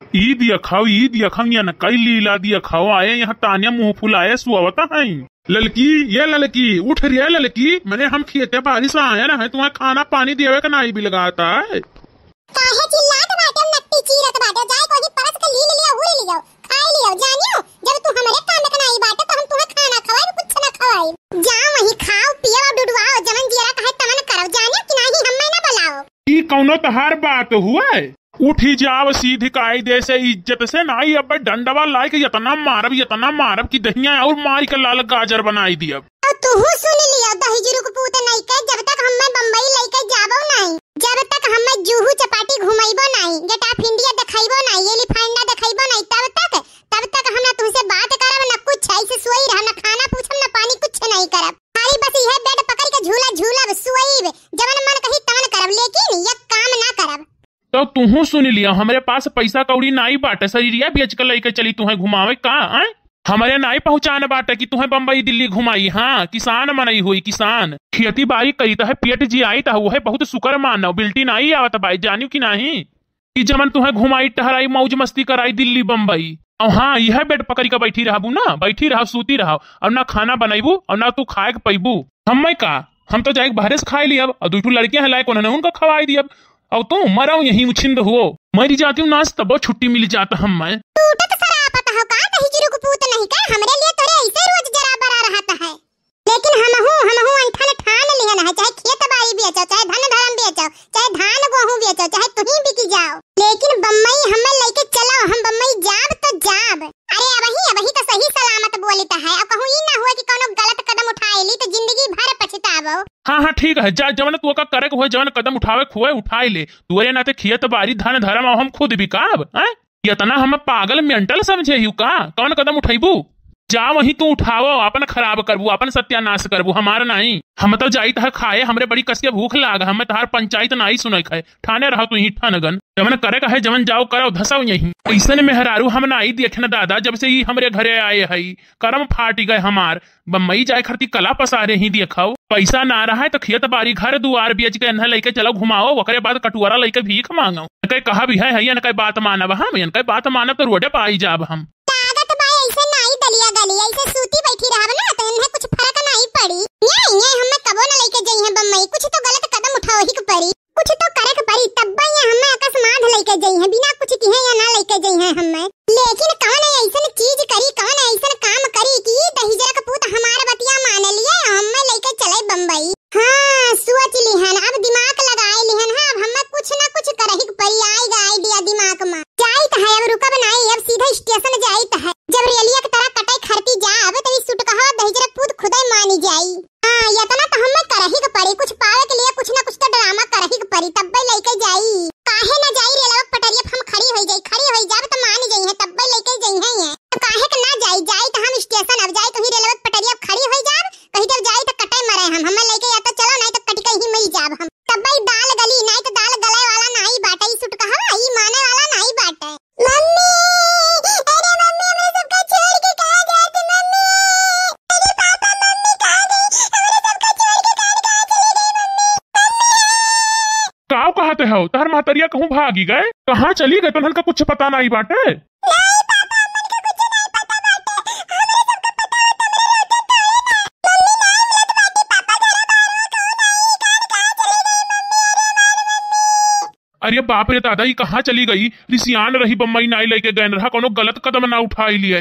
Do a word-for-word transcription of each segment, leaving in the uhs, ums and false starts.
ई दिया खाओ, ई दिया खाओ, या न कई लीला दिया खाओ, आए यहाँ तानिया मुँह फुलाए सुआवत हैं। ललकी, ये ललकी, उठ रे ललकी, मने हम खेते बारी से आए रहे, तुम्हें खाना पानी देवे का नाई भी लगाता है। काहे चिल्लात बाटे, नट्टी चीरत बाटे, जाए कोई परस के लील लिया, उड़ लियो, खाए लियो, जानियो, जब तू हमरे काम के नाई बाटे, तो हम तुम्हें खाना खवाई, कुछ ना खवाई। जा वहीं खाओ, पियो, डुडुआओ, जवन जियरा कहे तवन करो, जानियो कि नाही, हमें ना बुलाओ। ई कौनो तहार बात हुआ है? उठी जाव सीधी कायदे से, इज्जत से, नाई अब डंडवा लाइके इतना मारब, इतना मारब कि दहिया और मारी के लाल गाजर बनाई दियब। और तूहू सुन लियो, दहिजरू के पूत नहीं के, जब तक हमें बम्बई लेके जाबो नहीं, जब तक हमें जूहू चपाटी घुमाइबो नहीं, गेट ऑफ इंडिया देखाइबो नहीं, एलिफेंटा देखाइबो नहीं, तब तक, तब तक हम ना तुमसे बात करब, ना कुछ, ऐसे सोई रहब, ना खाना पूछब, ना पानी, कुछ नहीं करब। खाली बस यह बेड पकड़ के झूला झूलब, सोईब, जवन मन कही तवन करब, लेकिन ये काम ना करब। तो तुहू सुन लिया, हमरे पास पैसा कौड़ी नाई बाटे, शरीरिया बेच के लेके चली तुहें घुमावे का, आय? हमरे नाई पहुँचान बाटे कि तुहें बम्बई दिल्ली घुमाई। हाँ, किसान मनई हुई, किसान। खेती बाड़ी करी त है, पेट जियाई त है, उहे बहुत शुक्र मानव। बिल्टी नाई आवत बाई, जानियो कि नाही? कि जमन तुहें घुमाई, टहराई, मौज मस्ती कराई दिल्ली बम्बई। और हाँ, यह बेड पकड़ के बैठी रहबू ना, बैठी रहो, सूती रहो, और ना खाना बनैबू और ना तू खाए के पैबू। हमें का, हम तो जाए के बाहरे से खाए लियब, और दू ठो लड़के हैं लायक, उन्होंने उनका खवाई दियब। और तू मरो यहीं उछिंद हुओ, मरी जाती हूँ नाच, तबो छुट्टी मिल जाता हमें। टूटत सरापत हो का, दहिजरू के पूत नहीं का, हमरे लिए तोरे ऐसे रोज जरा बरा रहत है। लेकिन हमहू, हमहू अंठन ठान लिहन है, चाहे खेत बाड़ी बेचो, चाहे धन धर्म बेचो, चाहे धान गोहूं बेचो, चाहे तुहीं बिक जाओ, लेकिन बम्बई हमें लेके चलो, हम बम्बई जाब तो जाब। अरे अबही, अबही तो सही सलामत बोलित है, अब कहूँ ई ना हुए कि कौनो गलत कदम उठाए ली तो जिंदगी भर पछताबो। हाँ, हाँ, ठीक है, जा, जवन तू का करे के हुए, जवन कदम उठावे के हुए, उठाए ले। तोरे नाते खेत बाड़ी, धन धर्म, अब हम खुद बिकाब, हैं? इतना हम पागल मेंटल समझे ही का? कौन कदम उठैबू? जा वहीं तू उठाओ, अपन खराब करबू, अपन सत्यानाश करबू, हमार नहीं। हम तो जाइत है खाए, हमरे बड़ी कस के भूख लाग, हमें तहार पंचायत नाई सुने खाए। ठाने रहो तू ही ठनगन, जवन करे का है, जवन जाओ करो, धसाओ यहीं। ऐसन मेहरारू हम नाई देखे न दादा, जब से ई हमरे घरे आए है, करम फाटी गए हमार। बम्बई जाए खरती कला पसारे ही देखाओ, पैसा ना रहा है तो खेत बाड़ी घर दुआर बेच के इन्हें लेके चलो घुमाओ, ओकरे बाद कटुआरा लेके भीख मांगो। इनके कहा भी है, है इनके बात मानब हम, इनके बात मानब तो रोडे पे आई जाब हम। लागत बा ऐसे नाई दलिया गली, ऐसे सूती बैठी रहब ना तो इन्हें कुछ फर्क नहीं पड़ी। ये, ये हमें कबो न लेके जइहें बम्बई, कुछ तो गलत कदम उठाओ ही के पड़ी, कुछ तो करे के पड़ी, तब्बे ये हमें अकस्मात लेके जइहें, बिना कुछ किहे या ना लेके जइहें हमें। लेकिन कौन ऐसन चीज करी, कौन ऐसन काम करी कि दहिजरा के पूत हमार बतिया मान लिए, हमें लेके चले बम्बई। हाँ, सोच लिहन, अब दिमाग लगाए लिहन, हाँ, अब हमें कुछ ना कुछ करही के पड़ी, आइगा आइडिया दिमाग में। जाइत है, अब रुकब नाई, अब सीधा स्टेशन जाइत है। जब रेलिया के तरह कटे खरती जाब, तब ई सुटकहवा दहिजरा पूत खुदे मानी जाई। हाँ, इतना तो हमें करही के पड़ी, कुछ पावे के लिए कुछ ना कुछ तो ड्रामा करही के पड़ी, तब्बे लेके जाई। काहे ना जाई रेलवा के पटरिया पे हम खड़ी होई जाई, खड़ी होई जाब तो मान जइहें, तब्बे लेके जइहें ये। तो काहे के ना जाई, जाई तो हम स्टेशन, अब जाई कहीं रेलवा के पटरिया पे खड़ी होई जाब, कहीं जब जाई तो कटे मरे हम, हमें लेके या तो चलो, नहीं तो कट के ही मिल जाब हम। तब्बे दाल गली, नहीं तो दाल गले वाला नहीं बाटे, ई सुटकहवा, ई माने वाला नहीं बाटे। मम्मी, अरे मम्मी, हमरे सबका छोड़ के कहाँ जात मम्मी? अरे पापा, मम्मी कहाँ गई? हमरे सबका छोड़ के कहाँ, कहाँ चली गई मम्मी? मम्मी! काव कहत हो? तहर महतरिया कहूँ भागी गए? कहाँ चली गए? तोहन का कुछ पता नहीं बाटे? नहीं पापा, हमन का कुछ नहीं पता बाटे। हमरे सबका पता होत, हमरे लौटे तोड़े ना। मम्मी नहीं मिलत बाटी, पापा घरा बाहर में कहूँ नहीं, कहाँ, कहाँ चली गई मम्मी? अरे हमार मम्मी। अरे बाप रे दादा, ई कहाँ चली गई? रिसियान रही, बम्बई नाई लेके गए रहा, कौनो गलत कदम ना उठाई लिए।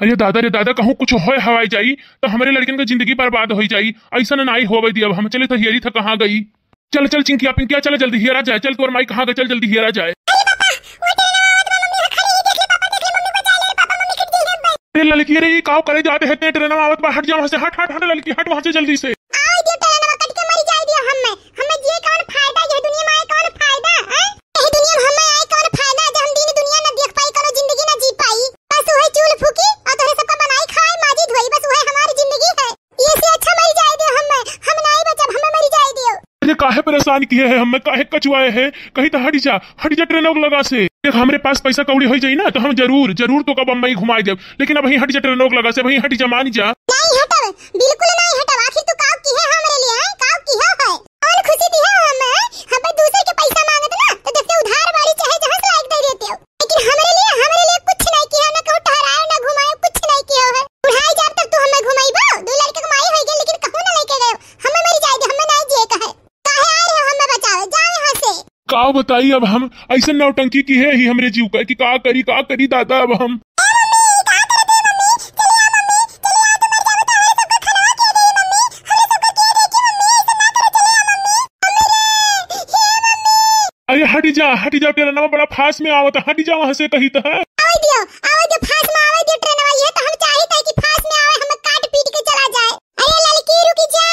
अरे दादा रे दादा, कहूँ कुछ होए हवाई जाई तो हमरे लड़कन के जिंदगी बर्बाद होई जाई। ऐसा ना नाई होवे दियब हम। चले तो हियरी था कहाँ गई। चल चल चिंकिया पिंकिया, चल जल्दी हियरा जाए। चल तोर माई कहाँ गए, चल जल्दी हियरा जाए। अरे ललकी रे, ई काव करे जाते हैं, ते ट्रेन में आवत बा, हट जा वहाँ से, हट हट हट ललकी, हट वहाँ से जल्दी से। आवे दियो ट्रेनवा, कट के मरी जाए दियो हम्मे। हम्मे जिए कौन फायदा, यह दुनिया में आए कौन फायदा, हैं? यह दुनिया में हम्मे आए कौन फायदा, जब हम दिन दुनिया न देख पाई, कौनो जिंदगी न जी पाई। बस उहे चूल फूकी और तोहरे सबका बनाई खाए, माजी धोई, बस उहे हमारी जिंदगी है। ये से अच्छा मरी जाए दियो हम्मे, हम नाई बचब, हम्मे मरी जाए दियो। अरे काहे परेशान किए है हम्मे, काहे कचुआए है? कहीं तो हट जा, हट जा ट्रेनों के लगा से। देख हमरे पास पैसा कौड़ी हो जाई ना तो हम जरूर, जरूर तोका बम्बई घुमाई देब, लेकिन अबहीं हट जा ट्रेनों के लगा से, अबहीं हट जा, मान जा। नहीं हटब, बिल्कुल नहीं हटब। आखिर तू काव किहे है हमरे लिए, हैं? काव किहे है? कौन खुशी दिहे हो हमें? हमें दूसरे के पैसा मांगत ना, तो जैसे उधार बाड़ी चाहे जहाँ से लायक दे देते हो, लेकिन हमरे आओ बताई, अब हम अइसन नौटंकी किहे ही हमरे जीव का कि का करी, का करी दादा अब हम। अरे हटि जा, हटि जा, ट्रेनवा बड़ा fast में आवत, हटि जा वहाँ से कही त है। आवे दियो, आवे दियो, fast में आवे दियो ट्रेनवा, ये तो हम चाहित है कि fast में आवे, हमें काट पीट के चला जाए। अरे ललकी रुकि जा,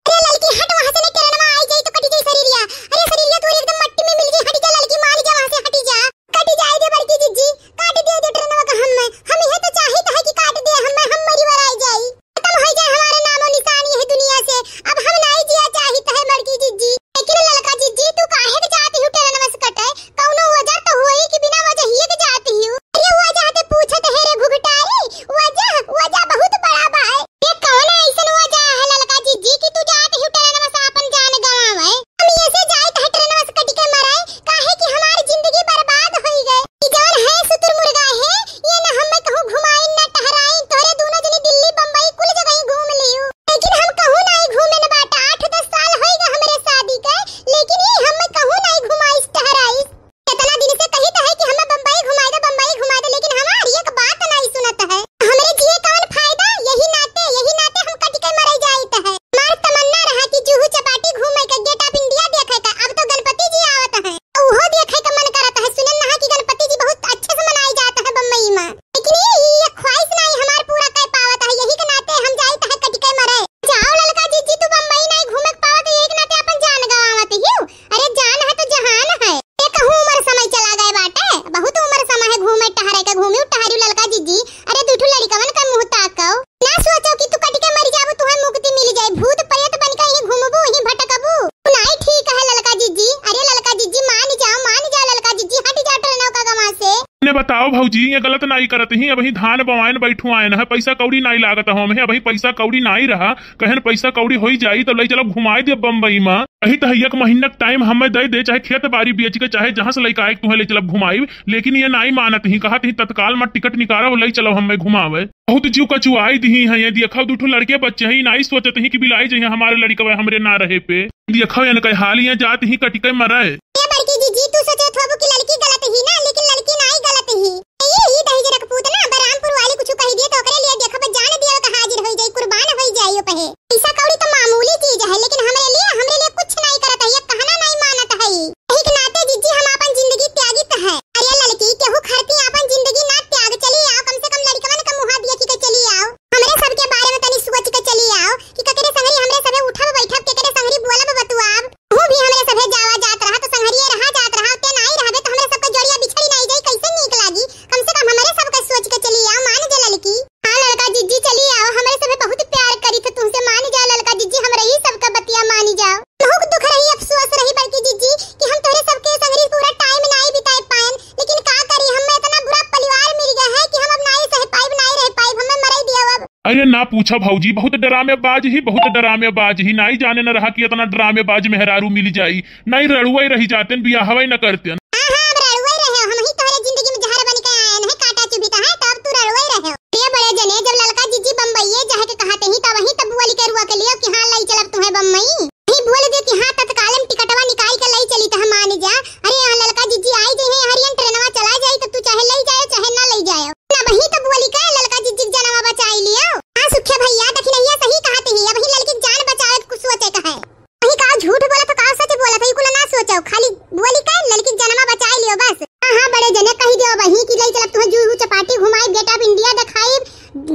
अरे ललकी हट वहाँ से, नहीं ट्रेनवा आई जाई तो कटि जाई शरीरिया। अरे शरीरिया तोरी एकदम मट्टी में मिल जाई, हटि जा ललकी, मान जा वहाँ से, हटि जा। कटि जाए दे बड़की जिज्जी, काट दे दे ट्रेनवा का हमें, हम यह तो चाहित है कि काट दे हमें, हम मरी वराई जाई। खतम होइ जाए हमार नामो निशान यह दुनिया से। अब हम नाई जिया चाहित है बड़की जिज्जी। लेकिन ललका जिज्जी, तू काहे के जात हिउ ट्रेनवा से कटे? कउनो वजह तो होई कि बिना वजहिए के जात हिउ? अरे वजह ते पूछत है रे घुघटारी, वजह, वजह बहुत बड़ा बा। ये कउन अइसन वजह है ललका जिज्जी कि तू जात हिउ ट्रेनवा से आपन जान गंवावे? हम ऐसे जाइत है ट्रेनवा से कटि के मरे, काहे कि हमार जिंदगी बर्बाद होइ गए। ई जउन है सुतुर मुर्गा है, ये न हमें कहूँ घुमाइन न टहराइन, तोहरे दूनो जनी दिल्ली बम्बई कुल जगह ही घूम लियो, लेकिन हम कहूँ नाई घूमे न बाटा। आठ दस साल होइगा हमरे शादी के, लेकिन ये हमें कहूँ नाई घुमाइस टहराइस। कितना दिन से कहित है कि हमें बम्बई घुमाइ दे, बम्बई घुमाइ दे, लेकिन हमार एक बात नाई सुनत है। हमरे जिए कउन फायदा, यही नाते, यही नाते हम कटि के मरे जाइत है। हमार तमन्ना रहा कि जुहू चपाटी घूमे के, Gate of India देखे के, अब तो गणपति जी आवत है। उहो देखे के मन करत है, सुनन रहा कि गणपति जी बहुत अच्छे से मनाए जात है बम्बई में, लेकिन ये, ये ख्वाहिश नाई हमार पूरा कर पावत है, यही के नाते हम जाइत है कटि के मरे। जाओ ललका जिज्जी, तू बम्बई नाई घूमे के पावत, यही के नाते अपन जान गंवावत हिउ। अरे जान है तो जहान है। ये कहूँ उमर समय चला गए बाटे, बहुत उमर समय है घूमे टहरे के, घूमी टहरी ललका जिज्जी। अरे दुठू लड़िकवन का मुँह ताकव। ना सोचो कि तू कटि के मरि जाबू, तुहे मुक्ति मिलि जाई। भूत प्रेत बनिके यहीं घूमबू, यहीं भटकबू। तू नाई ठीक है ललका जिज्जी। अरे ललका जिज्जी, मान जाओ, मान जाओ ललका जिज्जी, हटि जाओ ट्रेनवा का गवा से। ने बताओ भौजी, ये गलत नाई करत ही, अबहीं धान बवाइन बैठुआइन है, पैसा कौड़ी नाई लागत हो हमें, अबहीं पैसा कौड़ी नाई रहा, कहन पैसा कौड़ी होई जाई तो लई चलब घुमाई देब बम्बई में। कही तो है एक महीना के time हमें दे दे, चाहे खेत बारी बेच के, चाहे जहाँ से लइका आए तुहे लई चलब घुमाई, लेकिन ये नाई मानत ही, कहत ही तत्काल में टिकट निकालब, लई चलब हमें घुमावे। बहुत जीव कचुआई दिही हैं, ये देखो दुठो लड़के बच्चे हैं, ई नाई सोचत ही कि बिलाई जइहें हमारे लड़िकवे हमरे ना रहे पे। देखो इनके हाल, ये जात ही कटि के मरे। ये बड़की जिज्जी, तू सोचत होबू कि लड़की गलत ही ना, लेकिन लड़की नाई गलत ही। ये ही दहिजरा के पूत ना, बरामपुर वाली कुछ कहि दिए तो ओकरे लिए देखब, जान दिया का हाजिर होई जाई, कुर्बान होई जाई ओ पहे। पैसा कौड़ी तो मामूली चीज है, लेकिन हमरे लिए, हमरे लिए कुछ नाई करत है, ये कहना नाई मानत है। यही के नाते जिज्जी हम आपन जिंदगी त्यागित है। अरे लड़की, केहू खातिर आपन जिंदगी ना त्याग, चली आओ, कम से कम लड़िकवन का मुँह देखि के चली आओ। हमरे सबके बारे में तनी सोचि के चली आओ कि केकरे संगरी हमरे सभे उठब बैठब, केकरे संगरी बोलब बतुआब। तू भी हमरे सभे जावा जात रहा तो संगरिये रहा जात रहा, ते नाई रहबे तो हमरे सबके जोड़िया बिछड़ी नाई जाई, कैसे नीक लागी? कम से कम हमरे सबके सोचि के चली आओ, मान जा ललकी। हाँ ललका जिज्जी चली आओ, हमरे सभे बहुत प्यार करी थे तुमसे, मान जाओ ललका जिज्जी, हमरे ही सबका बतिया मानी जाओ। बहुत दुख रही, अफसोस रही बड़की जिज्जी कि हम तोहरे सबके संगरी पूरा time नाई बिताए पाएन, लेकिन का करी, हमें इतना बुरा परिवार मिल गया है कि हम अब नाई सह पाइब, नाई रह पाइब, हमें मराई दिया अब। अरे ना पूछा भौजी, बहुत डरामेबाज ही, बहुत डरामेबाज ही। नाई जाने न रहा कि इतना डरामेबाज मेहरारू मिल जाई। नाई रड़ुआ ही रही जातेन, बियाहवा ही न करतेन। हाँ, हाँ, अब रड़ुआ ही रहे हो। हम ही तोहरे जिंदगी में जहर बन के आए हैं, कांटा चुभित है, तो अब तू रड़ुआ ही रहे हो। ये बड़े जने, जब ललका जिज्जी बम्बईये जाए के कहते ही, तब वहीं तब बोली के रुआ के लिए कि हाँ, लई चलब तुम्हें बम्बई। ही बोल दे कि हाँ, तत्काल में टिकटवा निकाल के लई चली तो हम मान जा। अरे यहाँ ललका जिज्जी आई जइहें, हरियन ट्रेनवा चला जाई, तब तू चाहे लई जाए, चाहे ना लई जाए। ना वही तो बोली के ललका जिज्जी के जनवा बचाई लियो। हाँ सुखे भैया, दखिनैया सही कहत ही, अबही ललकी के जान बचावे के कुछ सोचे के है। वही का झूठ बोलत हो, का सच बोलत हो, ई कुल ना सोचो, खाली बोली के ललकी के जनवा बचाई लियो बस। हाँ, हाँ, बड़े जने कही दियो वही कि लई चलब तुहे जुहू चपाटी घुमाई, Gate of India देखाई,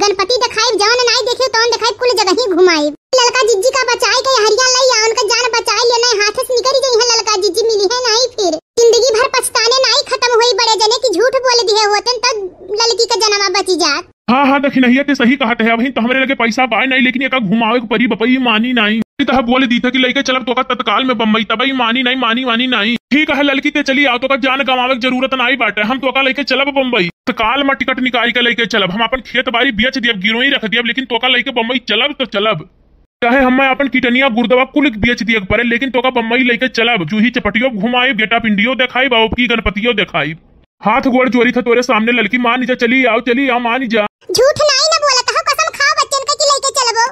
गणपति देखाई, जवन नाई देखे तवन देखाई, कुल जगह ही घुमाई। ललका जिज्जी का बचाई के हरिया लई आ, उनका जान बचाई ले, नाई हाथ से निकरी जइहें ललका जिज्जी, मिली है नाई फिर। जिंदगी भर पछताने नाई खत्म होई बड़े जने कि झूठ बोल दिए होतेन तब ललकी का जनवा बची जात। हाँ, हाँ, दखिनैया ते सही कहत है, अबही तो हमरे लगे पैसा बाय नाई, लेकिन एका घुमावे के परी बपई मानी नाई। ई तो बोल दी था कि लइके चलब तोका तत्काल में बम्बई, तबई मानी नाई, मानी वानी नाई। ठीक है ललकी ते चली आओ, तोका जान गंवावे के जरूरत नाई बाटे, हम तोका लइके चलब बम्बई, तत्काल में टिकट निकाल के लइके चलब, हम अपन खेत बारी बेच दियब, गिरोही रख दियब, लेकिन तोका लइके बम्बई चलब तो चलब। चाहे हमें अपन किडनिया गुर्दवा कुल बेच दिए के पड़े, लेकिन तोका बम्बई लइके चलब। जूही चपटियो घुमाइब, Gate of India देखाइब, अउर की गणपतियो देखाइब। हाथ गोड़ जोड़ी था तोरे सामने ललकी, मान जा, चली आओ, चली आओ, मान जा। झूठ नाई ना बोलत हो, कसम खाओ बच्चन का कि लइके चलबो।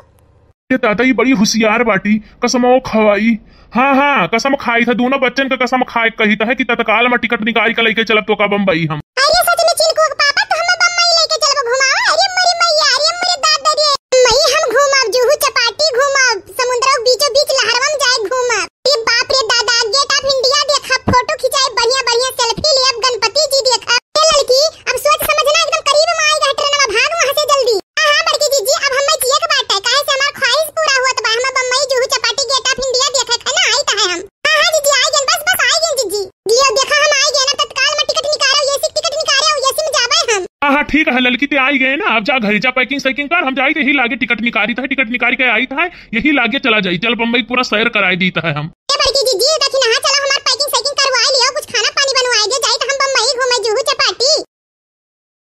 ये दादा, ये बड़ी हुसियार बाटी, कसमो खवाई। हाँ, हाँ, कसम खाई था, दूनो बच्चन का कसम खाए कही था कि तत्काल मा टिकट निकाल के लइके चलब तोका बम्बई हम। अरे सच में चिंकू के पापा, तो हमें बम्बई लइके चलबो घुमावे? अरे मोरी मैया, अरे मोरे दादा रे। मई हम घूमब, जुहू चपाटी घूमब, समुद्र के बीचों बीच लहरवा में जाए घूमब। अरे बाप रे दादा, Gate of India देखब, फोटो खिंचाई, बढ़िया बढ़िया selfie लेब, गणपति जी देखब। ए लड़की, अब सोच समझना एकदम करीब मा आइगा ट्रेनवा, भाग वहाँ से जल्दी। हाँ, हाँ, बड़की जीजी, अब हमें जिए के बाटे, काहे से हमार ख्वाहिश पूरा होत बा, हमें बम्बई, जुहू चपाटी, Gate of India देखे के है ना, आई तो है हम। हाँ, हाँ, जीजी, आई गए, बस, बस, आई गए, जीजी। लियो, देखा, हम आई गए ना, तत्काल मा टिकट निकालो, AC टिकट निकालो, AC में जाबे हम। हाँ, हाँ, ठीक है, ललकी ते आई गए ना, अब जा घरे जा, packing सैकिंग कर, हम जाई यही लागे टिकट निकारी था, टिकट निकारी के आई था, यही लागे चला जाई, चल बम्बई पूरा सैर कराए दी था हम। ए बड़की जीजी, देखी ना, चलो हमार packing सैकिंग करवाई लियो, कुछ खाना पानी बनवाई दे, जाई तो हम बम्बई घूमे, जुहू चपाटी।